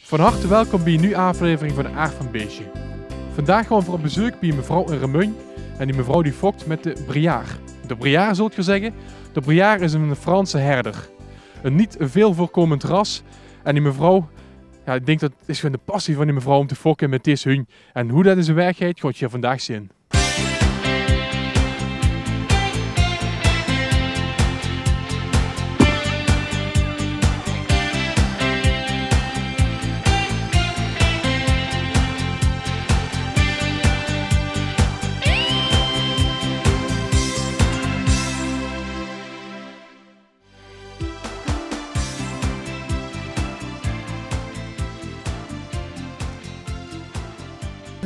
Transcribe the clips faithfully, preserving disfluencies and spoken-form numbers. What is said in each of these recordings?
Van harte welkom bie 'n nuuj aflevering van de Aaf van Beesje. Vandaag gaon v'r op bezeuk bie mevrouw in Remunj en die mevrouw die fok mit de Briard. De Briard, zult geer zègke? De Briard is 'ne Franse herder. 'n Neet väöl veurkómmend ras. En die mevrouw, jao, ich dink dat is gewoon de passie van die mevrouw óm te fokke mit dees hunj. En wie dat in zien werk geit, gaot geer vandaag zeen.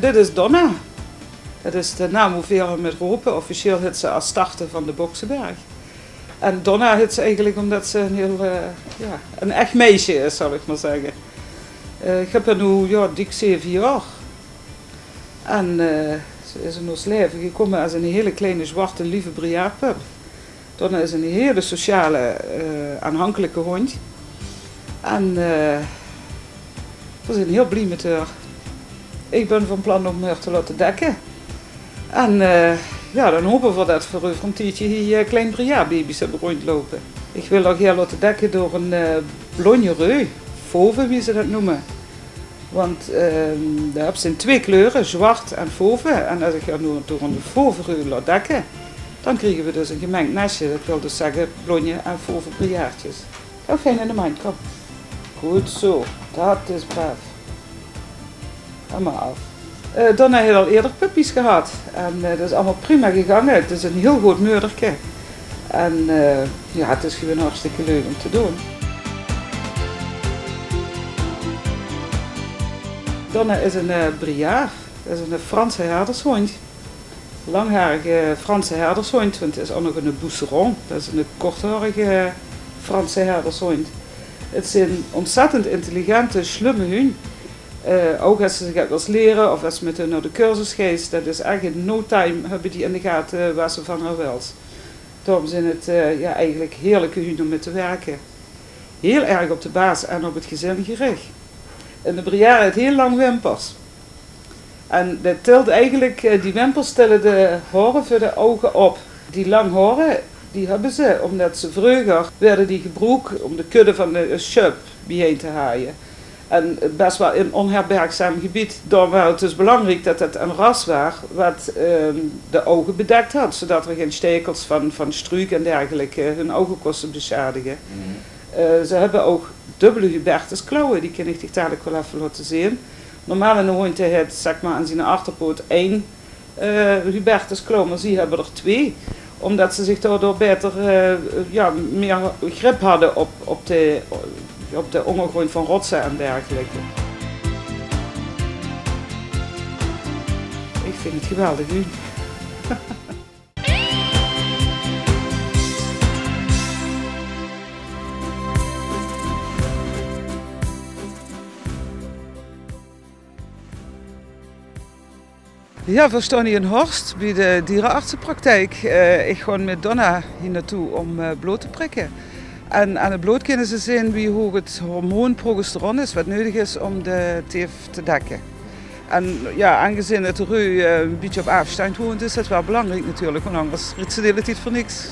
Dit is Donna. Dat is de naam wie veer häör mit rope. Officieel hit ze Astarte van de Bokseberg. En Donna hit ze eigelik ómdat ze 'n hiel, eh, jao, 'n ech meisje is, zal ich mer zègke. Eh, ich höb häör noe, jao, dik zeve jaor. En, eh, ze is in ós laeve gekómme es 'n hiel kleine zwarte lieve Briardpup. Donna is 'n hiel sociale, eh, aanhankelike hóndj. En, eh, veer zeen hiel blie mit häör. Ich bön van plan óm häör te laote dekke. En, eh, jao, dan hope veer dat veer euver 'n tiedje hie, eh, klein Briardbaby's höbbe róndjloupe. Ich wil häör gaer laote dekke door 'n, eh, blónje reu, fauve, wie ze dat neume. Want, ehm, dao höbs se in twee kleure, zwart en fauve. En es ich häör noe door 'n fauve reu laot dekke, dan kriege veer dus 'n gemengd nesje. Dat wil dus zègke blónje en fauve Briardjes. Gaot fijn in de mandj, kóm. Good zoe, dat is braaf. Gaon mer aaf. Eh, Donna haet al eerder puppies gehad. En, eh, dat is allemaol prima gegange. 't Is 'n hiel good meuderke. En, eh, jao, 't is gewoon hartstikke leuk óm te doon. Donna is 'n, eh, Briard. Dat is 'n Franse herdershóndj. Langharige Franse herdershóndj, want 't is ouch nog 'ne Beauceron. Dat is 'ne kortharige Franse herdershóndj. 't Zeen ontzettend intelligente, slumme hunj. Eh, ouch es se get wils liere of es se mit hun nao de cursus geis, dat is ech in no time höbbe die in de gate waat se van häör wils. Daoróm zeen 't, eh, jao, eigelik heerlike hunj óm mit te wirke. Hiel erg op de baas en op 't gezin gerich. En de Briard haet hiel lang wimpers. En dat tilt eigelik, eh, die wimpers tille de haore veur de ouge op. Die lang haore, die höbbe ze ómdat ze vreuger, woorte die gebroek óm de kudde van de, eh, sjöp biejein te haje. En bès waal in ónherbergzaam gebied. Daoróm waor 't dus belangriek dat 't ein ras waor wat, ehm, de ouge bedèk haw, zodat d'r gein stekels van, van struuk en dergelijke hun ouge kóste besjadige. Eh, ze höbbe ouch dubbele Hubertusklauwe, die kin ich dich dalik waal effe laote zeen. Normaal eine hóndj haet, zèk mer, aan ziene achterpoot ein, eh, Hubertusklauw, mer zie höbbe d'r twee, ómdat ze zich daodoor baeter, eh, jao, mieë grip hadde op, op de, op de óngergróndj van rotse en dergelijke. Ich vinj 't geweldig, hè. Jao, veer staon hie in Horst bie de dierenartsenpraktijk. Eh, ich gaon mit Donna hie naotoe óm, eh, blood te prikke. En aan 't blood kinne ze zeen wie hoog 't hormoon progesteron is, wat neudig is óm de teef te dekke. En jao, aangezeen 't reu, eh, e bietje op aafstandj woont, is dat waal belangriek natuurlik, want angers riet ze de hiele tied veur niks.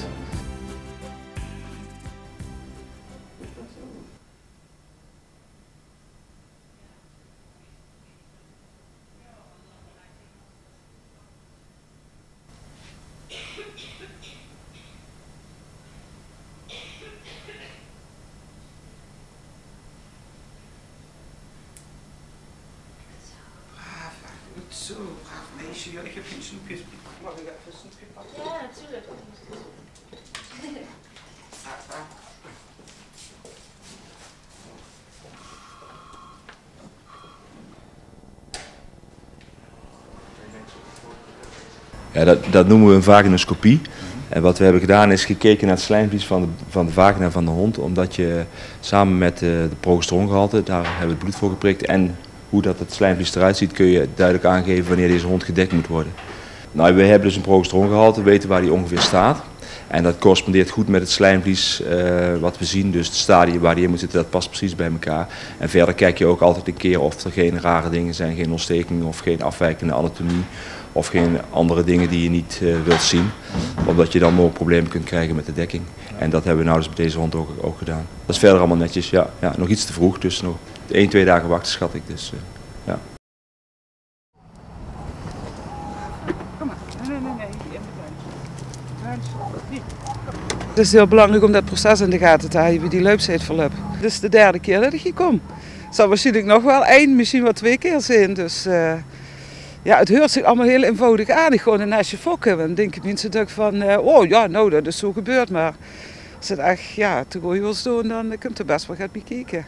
Braaf, good zoe, braaf meisje. Jao, ich höb gein snoepjes. Maag ich effe e snoepje pakke? Jao, natuurlik. Braaf, braaf. Ja, dat, dat noemen we een vaginoscopie. En wat we hebben gedaan is gekeken naar het slijmvlies van de, van de vagina van de hond, omdat je samen met, eh, de progesterongehalte, daar hebben we het bloed voor geprikt, en hoe dat het slijmvlies eruit ziet, kun je duidelijk aangeven wanneer deze hond gedekt moet worden. Nou, we hebben dus een progesterongehalte, we weten waar die ongeveer staat. En dat correspondeert goed met het slijmvlies, eh, wat we zien. Dus het stadium waar die in moet zitten, dat past precies bij elkaar. En verder kijk je ook altijd een keer of er geen rare dingen zijn, geen ontstekingen of geen afwijkende anatomie of geen andere dingen die je niet, eh, wilt zien. Omdat je dan mogelijk problemen kunt krijgen met de dekking. En dat hebben we nou dus met deze hond ook, ook gedaan. Dat is verder allemaal netjes, ja. Ja, nog iets te vroeg, dus nog één, twee dagen wachten, schat ik. Dus, eh, ja. Het is heel belangrijk om dat proces in de gaten te houden, wie die luipsheid verloopt. Dit is de derde keer dat ik hier kom. Het zal waarschijnlijk nog wel één, misschien wel twee keer zijn. Dus, eh, ja, het huurt zich allemaal heel eenvoudig aan. Ik gewoon een nestje fokken. Dan denken mensen toch van, eh, oh ja, nou, dat is zo gebeurd. Maar als het echt, ja, te goed wil doen, dan komt er best wel gaat bekijken.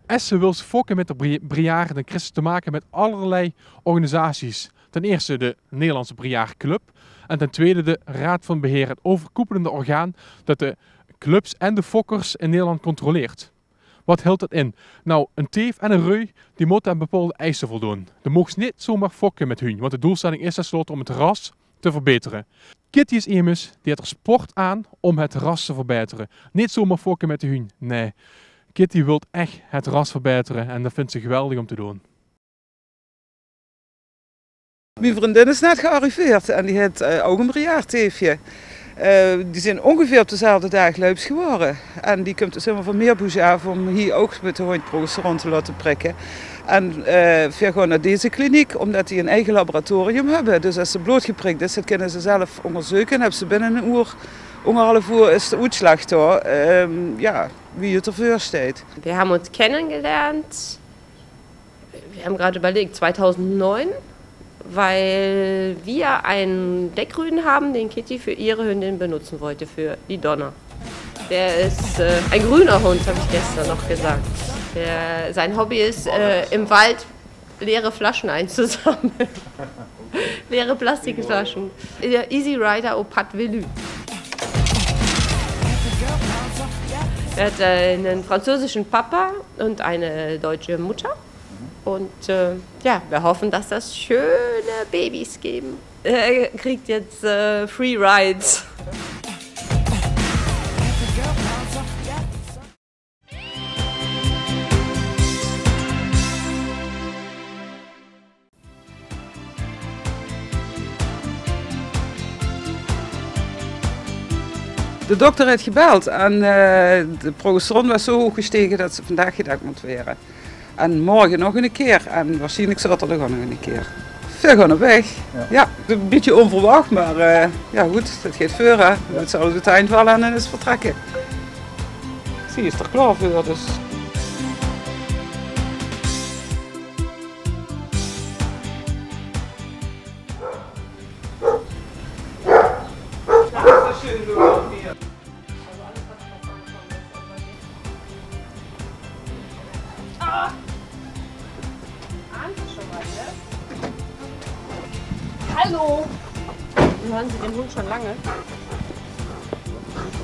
Es se wils fokke mit de bri-, briard, dan kriegs se te make mit allerlei organisaties. Ten eerste de Nederlandse Briardclub en ten tweede de Raad van Beheer, het overkoepelende orgaan dat de clubs en de fokkers in Nederland controleert. Wat hilt dat in? Nou, een teef en een reu, die motte aan bepaalde eisen voldoen. De moogs niet zomaar fokke mit hun, want de doelstelling is tenslotte om het ras te verbeteren. Kitty is emes die het er sport aan om het ras te verbeteren. Niet zomaar fokken met de hun, nee. Kitty wilt echt het ras verbeteren en dat vindt ze geweldig om te doen. Mijn vriendin is net gearriveerd en die heeft, eh, ook een briardteefje. Eh, die zijn ongeveer op dezelfde dag luips geworden. En die komt dus helemaal van Meerbusch af om hier ook met de hond progesteron te laten prikken. En, eh, we gaan naar deze kliniek, omdat die een eigen laboratorium hebben. Dus als ze bloed geprikt is, dat kunnen ze zelf onderzoeken. En hebben ze binnen een uur, anderhalf uur is de uitslag daar, ehm, ja, wie het ervoor staat. Wir haben uns kennengelernt, wir haben gerade überlegt, zweitausendneun, weil wir einen Deckrüden haben, den Kitty für ihre Hündin benutzen wollte, für die Donna. Der ist, äh, ein grüner Hund, habe ich gestern noch gesagt. Der, sein Hobby ist, äh, im Wald leere Flaschen einzusammeln. Leere Plastikflaschen. Der Easy Rider au Pas de Velu. Er hat einen französischen Papa und eine deutsche Mutter. Und, äh, ja, wir hoffen, dass das schöne Babys geben. Er kriegt jetzt, äh, Free Rides. De dokter heeft gebeld en, eh, de progesteron was zo hoog gestegen dat ze vandaag gedekt moet worden. En morgen nog een keer en waarschijnlijk zaterdag ook nog een keer. Veel gaan op weg. Ja. Ja, een beetje onverwacht, maar, eh, ja goed, dat gaat veuren. Dan moet ze alles uit de hand vallen en dan is vertrekken. Ze is er klaar voor, dus. Ah! Ahnst du schon was, ne? Hallo! Hören Sie den Hund schon lange?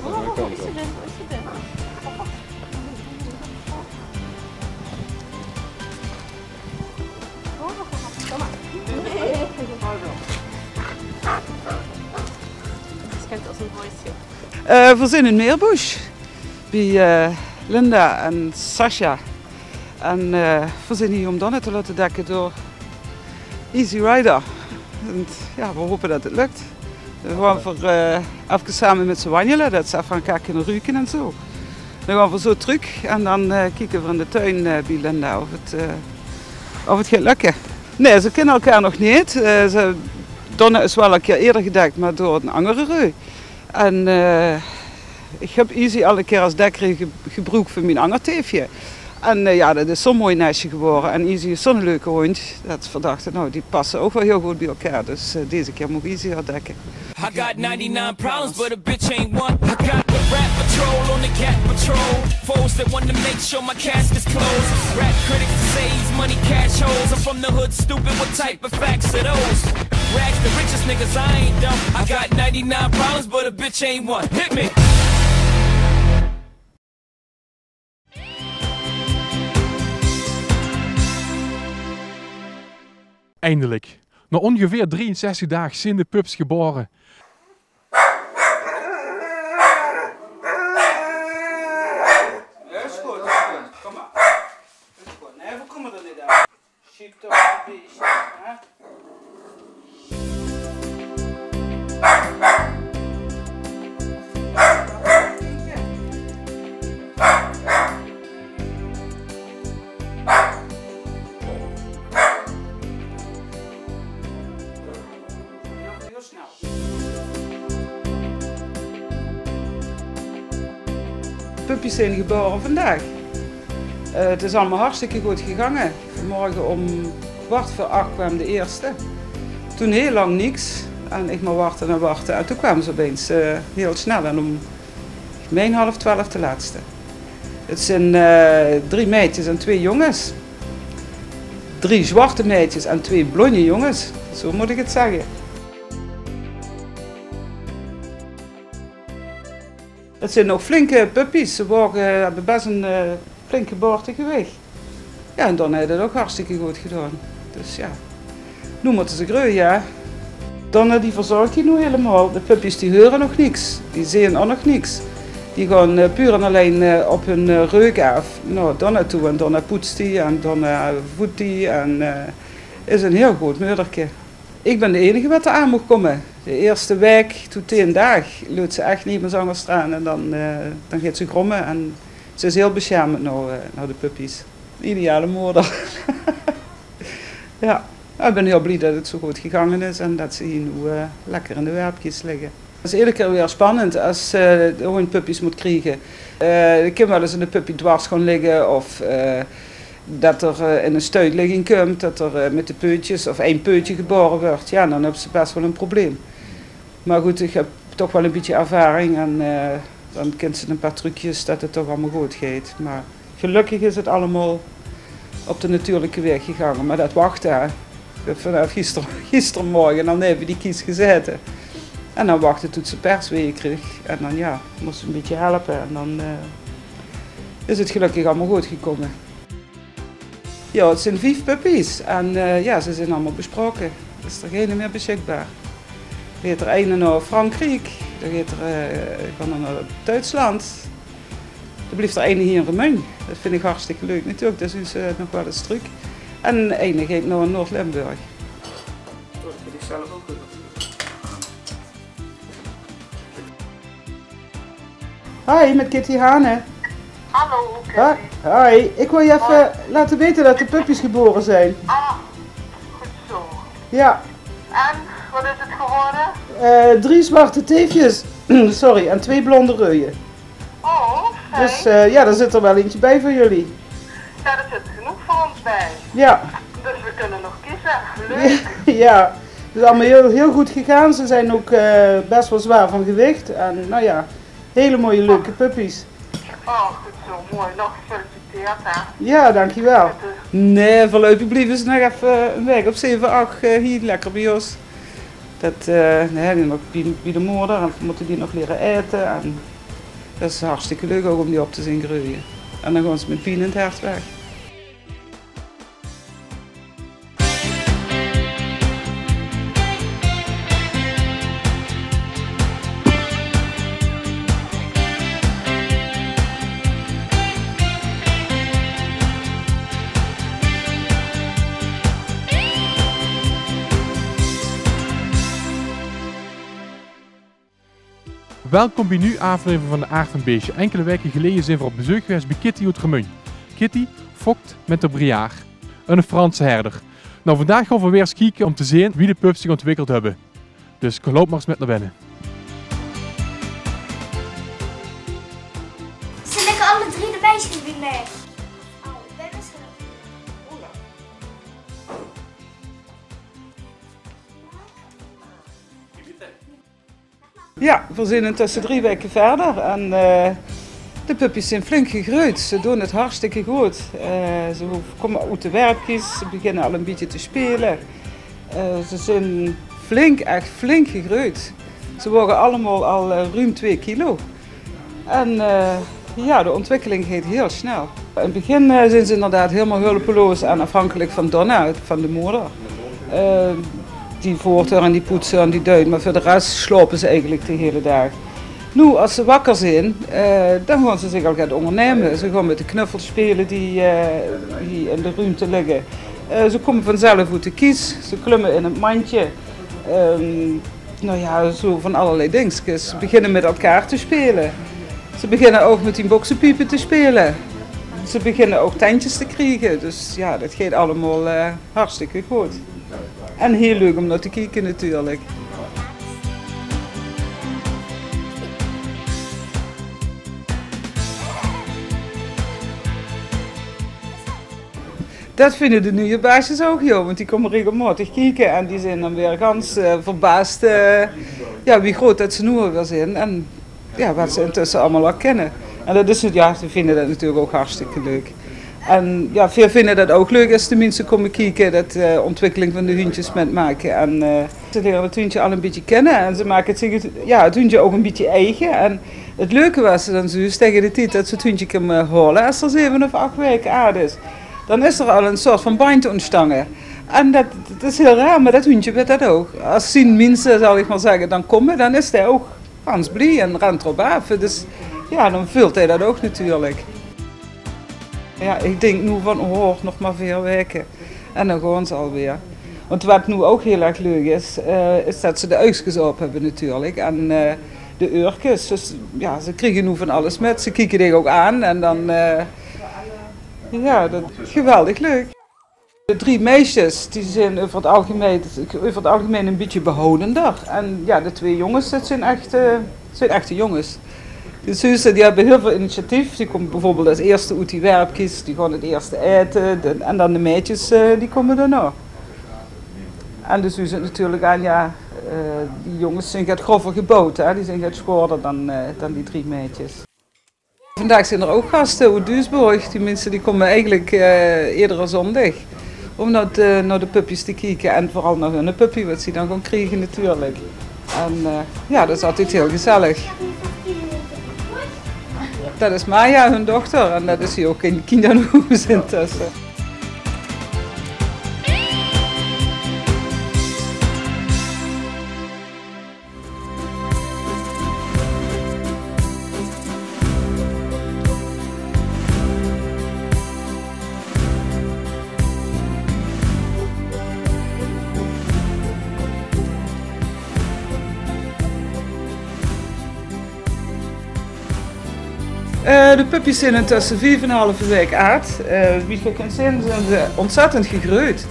Oh, wo ist sie denn? Wo ist sie denn? Das ist ganz aus dem Häuschen. Eh, we zijn in Meerbusch bij, eh, Linda en Sasha. En, eh, we zijn hier om Donna te laten dekken door Easy Rider. En ja, we hopen dat het lukt. We gaan voor, eh, even samen met ze wandelen, dat ze even aan elkaar kunnen ruiken en zo. Dan gaan we zo terug en dan, eh, kijken we in de tuin, eh, bij Linda of het, eh, of het gaat lukken. Nee, ze kennen elkaar nog niet. Eh, ze, Donna is wel een keer eerder gedekt, maar door een andere reu. En, eh, ik heb Easy al een keer als dekker ge-, gebruikt voor mijn anger teefje. En, eh, ja, dat is zo'n mooi nestje geworden. En Easy is zo'n leuke hond. Dat we dachten, nou, die passen ook wel heel goed bij elkaar. Dus, eh, deze keer moet Easy haar dekken. I got ninety-nine problems, but a bitch ain't one. I got the rap patrol on the cat patrol. Foes that wanna make sure my cask is closed. Rap critics that say he's money cash holes. I'm from the hood, stupid, what type of facts are those? Rags the richest niggas, I ain't dumb. I got ninety-nine problems, but a bitch ain't one. Hit me. Eindelijk. Nao óngeveer drieënzestig daag zeen de pups gebaore. Is good, is good. Kom mer. Is good. Nae, veer kómme d'r neet aan. Sjiep toch e bietje, hè? Puppies zeen gebaore vandaag. Eh, 't is allemaol hartstikke good gegange. Vanmorge óm kwart veur ach kwaam de ierste. Toen hiel lang niks. En ich mer wachte en wachte. En toen kwaame ze opeins, eh, hiel snel. En óm, ich mein, half twelf de lètste. 't Zeen, eh, drie meidjes en twee jónges. Drie zwarte meidjes en twee blónje jónges. Zoe mót ich 't zègke. 't Zeen nog flinke puppies. Ze waoge, höbbe bès ein, eh, flink geboortegewich. Jao, en Donna haet 't ouch hartstikke good gedaon. Dus jao. Noe mótte ze greuje, hè. Donna, die verzörg ich noe hielemaol. De puppies, die heure nog niks. Die zeen ouch nog niks. Die gaon, eh, puur en allein, eh, op hun, eh, reuk aaf nao Donna toe. En Donna poets die en Donna voedt die en, eh, is ein hiel good meuderke. Ich bön de einige waat d'r aan moch kómme. De ierste waek, toet tieën daag, leut ze ech nemes angers draan en dan, eh, dan geit ze gromme en ze is hiel besjermend nao, eh, nao de puppies. Ideale moder. Jao. Jao, ich bön hiel blie det 't zoe good gegange is en det ze hie noe, eh, lekker in de werpkis ligke. 't Is eder kier weer spannend es, eh, de hóndj puppies mót kriege. Eh, d'r kin waal ins eine puppy dwars gaon ligke of, eh, det d'r, eh, in ein stuitligging kump, det d'r, eh, mit de peutjes of ein peutje gebaore wuuert. Jao, dan höbs se bès waal ein probleem. Mer good, ich höb toch waal ein bietje ervaring en, eh, dan kins se ein paar trucjes det 't toch allemaol good geit. Mer gelökkig is 't allemaol op de natuurlike waeg gegange. Mer det wachte, hè. Ich höb vanaaf gister, gistermorge al neve die kis gezaete. En dan wachte toet ze persweeë kreeg. En dan, jao, mós se ein bietje helpe. En dan, eh, is 't gelökkig allemaol good gekómme. Jao, 't zeen vief puppies. En, eh, jao, ze zeen allemaol besjpraoke. Is d'r geine mieë besjikbaar. D'r geit d'r eine nao Frankriek. D'r geit d'r, eh, gaon d'r nao Duitsland. D'r blief d'r eine hie in Remunj. Det vinj ich hartstikke leuk natuurlik. Dao zeen ze nog waal ins trök. En eine geit nao Noord-Limburg. Hoi, mit Kitty Hane. Hallo, Kitty. Hoi, ich wol dich effe laote weite det de puppies gebaore zeen. Ah, good zo. Jao. En, waat is 't gewore? Eh, drie zwarte teefjes, sorry, en twee blonde reuwe. Oh, fijn. Dus, eh, jao, dao zit d'r waal eentje bie veur uch. Jao, d'r zit genóg veur ós bie. Jao. Dus veer kinne nog keze. Leuk. Jao, 't is allemaol hiel, hiel good gegange. Ze zeen ouch, eh, bès waal zwaor van gewich. En, nou jao, hiel mooie, leuke puppies. Oh, good zo, mooi. Nog gefeliciteerd, hè. Jao, dankjewel. Nae, veurluipig blieve ze nog effe ein waek of zeve, ach, eh, hie lekker bie ós. Det, eh, nae, die nog bie, bie de moder en mótte die nog liere aete. En det is hartstikke leuk ouch óm die op te zeen greuje. En dan gaon ze mit pien in 't'ert weg. Welkom bie 'n nuuj aflevering van de Aard van 't Beestje. Enkele waeke geleje zeen v'r op bezeuk gewaes bie Kitty oet Remunj. Kitty fokt mit de Briard, 'ne Franse herder. Nou, vandaag gaon v'r weer ins kieke óm te zeen wie de pups zich óntwikkeld höbbe. Dus loup mer ins mit nao binne. Ze ligke alle drie de meisjes bie mich. Jao, veer zeen intösse drie waeke wiejer en, eh, de puppies zeen flink gegreujd. Ze doon 't hartstikke good. Eh, ze kómme oet de werpkis, ze beginne al e bietje te speule. Eh, ze zeen flink, ech flink gegreujd. Ze woge allemaol al, eh, ruum twee kilo. En, eh, jao, de óntwikkeling geit hiel snel. In 't begin, eh, zeen ze inderdaad hielemaol hulpeloos en aafhankelik van Donna, van de moder. Eh, Die voert häör en die poets häör en die duit, mer veur de res sjlaope ze eigelik de hele daag. Noe, es ze wakker zeen, eh, dan gaon ze zich al get óngernumme. Ze gaon mit de knuffels sjpele die, eh, die in de ruumte ligke. Eh, ze kómme vanzelf oet de kies, ze klumme in 't mandje. Ehm, nou ja, zo van allerlei dingskes. Ze beginne mit elkaar te sjpele. Ze beginne ouch mit die boksepiepe te sjpele. Ze beginne ouch tentjes te kriege. Dus ja, det geit allemaol, eh, hartstikke good. En hiel leuk óm nao te kieke natuurlik. Det vinje de nuje baasjes ouch, jao, want die kómme regelmaotig kieke en die zeen dan weer gans, eh, verbaas, eh, ja, wie groot det ze noe alweer zeen. En ja, waat ze intösse allemaol al kinne. En det is, ja, ze vinje det natuurlik ouch hartstikke leuk. En ja, veer vinje det ouch leuk es de minse kómme kieke, det, eh, ontwikkeling van de hundjes mitmake. En, eh, ze liere 't hundje al ein bietje kinne en ze make 't zich, 't, ja, 't hundje ouch ein bietje eige. En 't leuke waas dan zoe, taenge de tied det ze 't hundje kómme haole, es 'r zeve of ach waeke aad is, dan is d'r al ein soort van bandj óntstange. En det, det is hiel raar, mer det hundje wit det ouch. Es zien minse, zal ich mer zègke, dan kómme, dan is dae ouch gans blie en rent d'rop aaf. Dus ja, dan veult hae det ouch natuurlik. Ja, ich dink noe van, oh, nog mer veer waeke. En dan gaon ze alweer. Want waat noe ouch hiel erg leuk is, eh, is det ze de uigskes aop höbbe natuurlik. En, eh, de eurkes. Dus ja, ze kriege noe van alles mit. Ze kieke dich ouch aan. En dan, eh, ja, det, geweldig leuk. De drie meisjes, die zeen euver 't algemein, euver 't algemein ein bietje behoudender. En ja, de twee jónges, det zeen echte, zeen echte jónges. De zuuste, die höbbe hiel väöl initiatief. Die kómme bieveurbeeld es eerste oet die werpkis, die gaon 't eerste aete. De, en dan de maedjes, eh, die kómme daonao. En de zuuste natuurlik aan, ja, eh, die jónges zeen get grover geboewd, hè. Die zeen get zwaorder dan, eh, dan die drie maedjes. Vandaag zeen d'r ouch gaste oet Duisburg. Die minse die kómme eigelik, eh, edere zóndig óm nao de, nao de puppies te kieke en veural nao hunne puppy, waat ze dan gaon kriege natuurlik. En, eh, ja, det is altied hiel gezellig. Det is Maya, hun dochter, en det is hie ouch ein kind aan hoes intösse. Eh, de puppies zeen intösse vief en 'n halve waek aad. Eh, wie geer kint zeen, zeen ze óntzèttend gegreujd.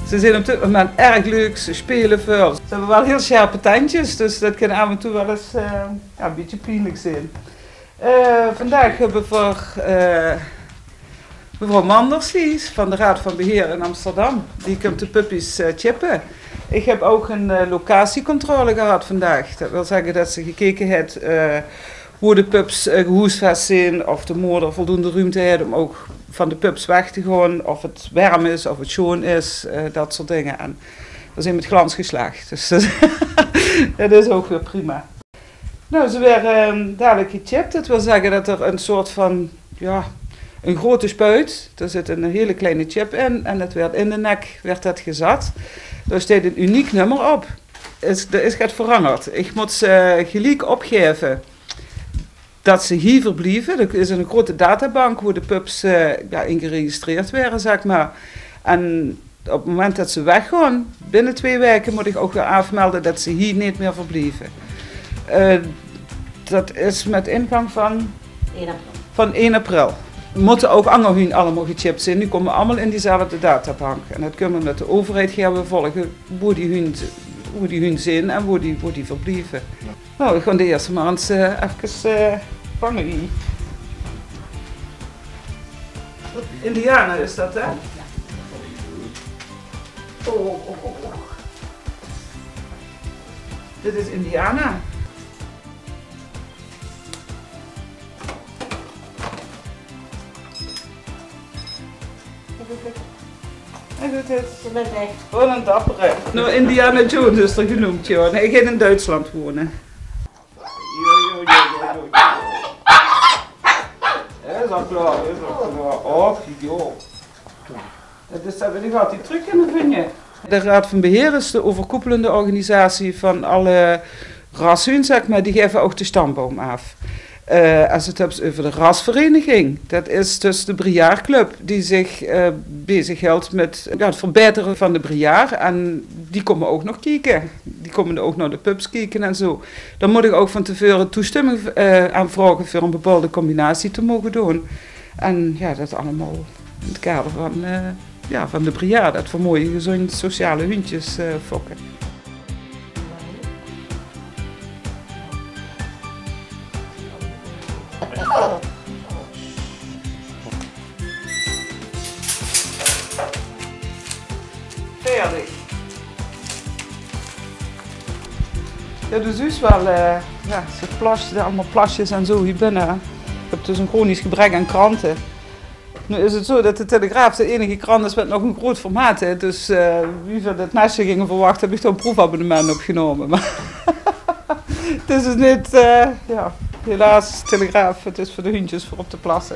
Ze zeen op dit moment erg leuk, ze speule väöl. Ze höbbe waal hiel sjerpe tendjes, dus det kin aaf en toe waal ins, eh, ja, ein bietje pienlik zeen. Eh, vandaag höbbe v'r, eh, mevrouw Manders, die is van de Raad van Beheer in Amsterdam. Die kump de puppies, eh, chippe. Ich höb ouch ein, eh, locatiecontrole gehad vandaag. Det wil zègke det ze gekeke haet, eh, wo de pups, eh, gehoesves zeen, of de moder voldoende ruumte haet óm ouch van de pups weg te gaon, of 't werm is, of 't sjoon is, eh, det soort dinger. En v'r zeen mit glans geslaag. Dus det is ouch weer prima. Nou, ze waere, ehm, dalik gechipt. Det wil zègke det d'r ein soort van, ja, ein grote spuit, dao zit ein hiel kleine chip in en det waert in de nek waert det gezat. Dao steit ein uniek nummer op. Is, d'r is get verangerd. Ich mót ze geliek opgaeve det ze hie verblieve. D'r is ein grote databank wo de pups, eh, ja, in geregistreerd waere, zèk mer. En op 't moment det ze weggaon, binne twee waeke, mót ich ouch weer aafmelde det ze hie neet mieë verblieve. Eh, det is mit ingank van, ein april. Van ein april. Mótte ouch anger hunj allemaol gechipt zeen. Die kómme allemaol in diezelfde databank. En det kump ómdet de euverheid gaer wil volge wo die hunj, wo die hunj zeen en wo die, wo die verblieve. Nou, ich gaon de ierste mer ins, eh, efkes, eh, vange hie. Indiana is det, hè? Oh, oh, oh, oh. Dit is Indiana. Hae doet 't. Ze bent weg. Wat ein dappere. Nao Indiana Jones is d'r genoemp, jao. Hae geit in Duitsland wone. Is al klaor, is al klaor. Och, jao. Det is, det wil ich altied trök kinne vinje. De Raad van Beheer is de euverkoepelende organisatie van alle rashunj, zègk mer, die gaeve ouch de stamboum aaf. Eh, es se 't höbs euver de rasvereniging, det is dus de briardclub die zich, eh, bezig hilt mit, jao, 't verbaetere van de briard. En die kómme ouch nog kieke. Die kómme ouch nao de pups kieke en zo. Dan mót ich ouch van te veure toesjtumming, eh, aanvraoge veur ein bepaalde combinatie te moge doon. En jao, det allemaol in 't kader van, eh, jao, van de briard, det v'r mooi gezóndj sociale hundjes, eh, fokke. Veerdig. Jao, doe zuus waal, eh, jao, ze plas, allemaol plasjes en zo hie binne, hè. Ich höb dus ein chronisch gebrek aan krante. Noe is 't zo det de Telegraaf de einige krant is mit nog ein groot formaat, hè. Dus, eh, wie v'r det nesje ginge verwachte, höb ich dao ein proefabonnement op genómme. Mer 't is dus neet, eh, jao, helaas, Telegraaf, 't is veur de hundjes veur op te plasse.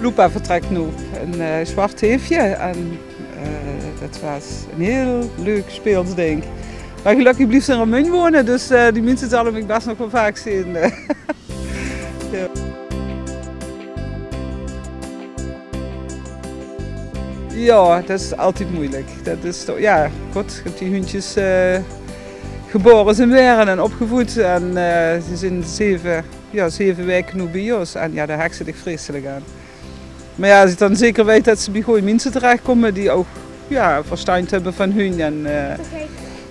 Lupa vertrèk noe. Ein, eh, zwart heefje. En, eh, det waas ein hieël leuk speels dink. Mer gelökkig blief ze in Remunj wone, dus, eh, die minse zalle mich bès nog waal vaak zeen. Jao. Jao, det is altied meujelik. Det is toch, jao, god, ich höb die hundjes, eh, gebaore zeen waere en opgevoed. En, eh, ze zeen zeve, jao, zeve waeke noe bie ós. En jao, dao hechs se dich vreiselik aan. Mer jao, es ich dan zeker weit det ze bie gooj minse terechkómme die ouch, jao, verstandj höbbe van hunj. En, eh,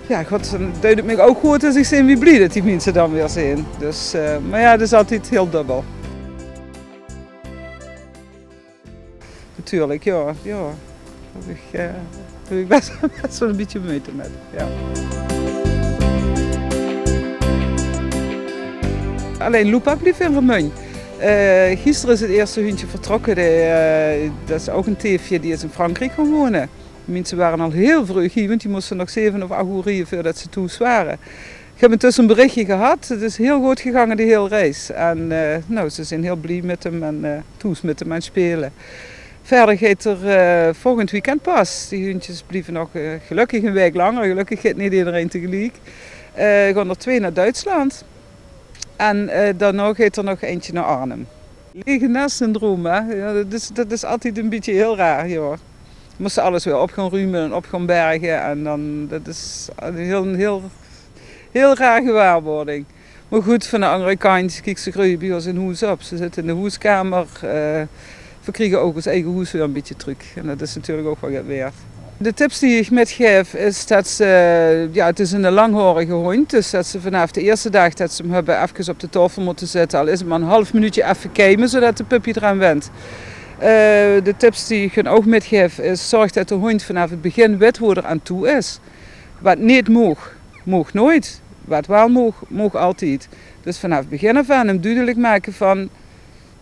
jao, god, dan deit 't mich ouch good es ich zeen wie blie det die minse dan weer zeen. Dus, eh, mer jao, det is altied hieël dubbel. Natuurlik, jao, jao. Dao höb ich, eh, dao höb ich bès, bès waal ein bietje meujte mit, jao. Allein Lupa blief in Remunj. Eh, gister is 't ieëste hundje vertrokke. De, eh, det is ouch ein teefje, die is in Frankriek gaon wone. De minse wore al hieël vreug hie, want die móste nog zeve of ach oer rieje veurdet ze thoes wore. Ich höb intösse ein berichje gehad. 't Is hieël good gegange, de hieël reis. En, eh, noe, ze zeen hieël blie mit 'm en, eh, thoes mit 'm aan 't speule. Wiejer geit 'r, eh, volgend weekend pas. Die hundjes blieve nog, eh, gelökkig ein waek langer. Gelökkig geit neet ederein tegeliek. Eh, gaon 'r twee nao Duitsland. En, eh, daonao geit 'r nog eintje nao Arnhem. Lege nest syndroom, hè? Jao, det is, det is altied ein bietje hieël raar, jao. Mós se alles weer op gaon rume en op gaon berge. En dan, det is ein hieël, ein hieël, hieël raar gewaarwording. Mer good, van de anger kantj, kiek, ze greuje bie ós in hoes op. Ze zitte in de hoeskamer. Eh, veer kriege ouch ós eige hoes weer e bietje trök. En dat is natuurlik ouch waal get waerd. De tips die ich mitgaef is dat ze, jao, 't is 'ne langhorige hóndj, dus dat ze vanaaf de ierste daag dat ze 'm höbbe efkes op de taofel mótte zitte, al is 't mer 'n half minuutje effe keime, zodat de puppy d'raan went. Eh, de tips die ich hun ouch mitgaef is: zörg dat de hóndj vanaaf 't begin wit wo 'r aan toe is. Wat neet moog, moog noeits. Wat waal moog, moog altied. Dus vanaaf 't begin aaf aan 'm dudelik make van,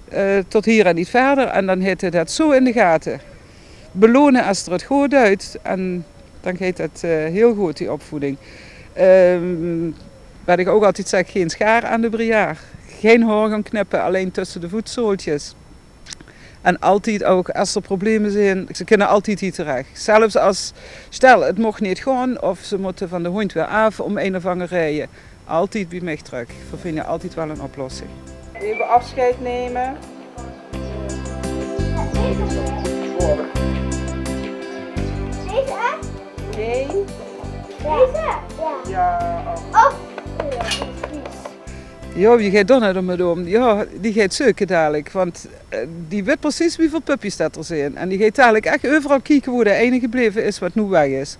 eh, tot hie en neet wiejer. En dan haet 'r dat zo in de gate. Belone es 'r 't good deit. En dan geit dat, eh, hiel good, die opvoeding. Ehm, wat ich ouch altied zèk, gein sjaar aan de briard. Gein haor gaon knippe, allein tösse de voetzooltjes. En altied ouch, es 'r probleme zeen, ze kinne altied hie terech. Zelfs es, stel, 't moch neet gaon of ze mótte van de hóndj weer aaf óm ein of anger rieje. Altied bie mich trök. Veer vinje altied waal 'n oplossing. Effe aafsjeid numme. Deze? Nae. Deze? Jao. Jao, of... Jao, wie geit Donna d'r mit óm? Jao, die geit zeuke dalik, want, eh, die wit precies wieväöl puppies dat 'r zeen. En die geit dalik ech euveral kieke wo de eine gebleve is wat noe weg is.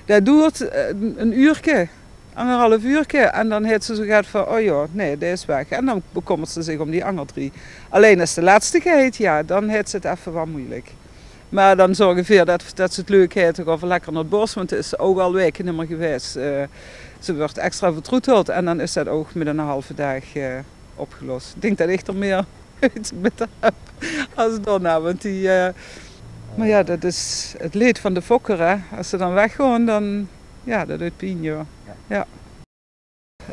Dat doert, eh, 'n uurke, angerhalf uurke. En dan haet ze zo get van: "O jao, nae, dae is weg." En dan bekómmert ze zich óm die anger drie. Allein es de lètste geit, jao, dan haet ze 't effe waal meujelik. Mer dan zörge veer dat, dat ze 't leuk haet, of lekker nao 't bós, want dao is ze ouch al waeke nimmer gewaes. Eh, ze wuuert extra vertroeteld en dan is dat ouch mit 'nen halven daag, eh, opgelos. Ich dink dat ich d'r mieë mit höb es Donna, want die, eh, mer jao, dat is 't leed van de fokker, hè. Es ze dan weggaon, dan, jao, dat deit pien, jao. Jao.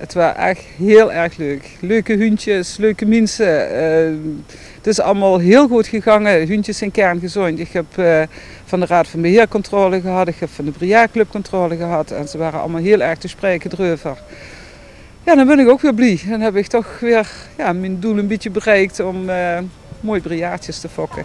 't Waor ech hiel erg leuk. Leuke hundjes, leuke minse. Eh, 't is allemaol hiel good gegange. Hundjes zeen kerngezóndj. Ich höb, eh, van de Raod van Beheer controle gehad. Ich höb van de Briardclub controle gehad. En ze wore allemaol hiel erg te spraeke d'reuver. Jao, dan bön ich ouch weer blie. Dan höb ich toch weer, jao, mien doel e bietje bereik óm, eh, mooi briardjes te fokke.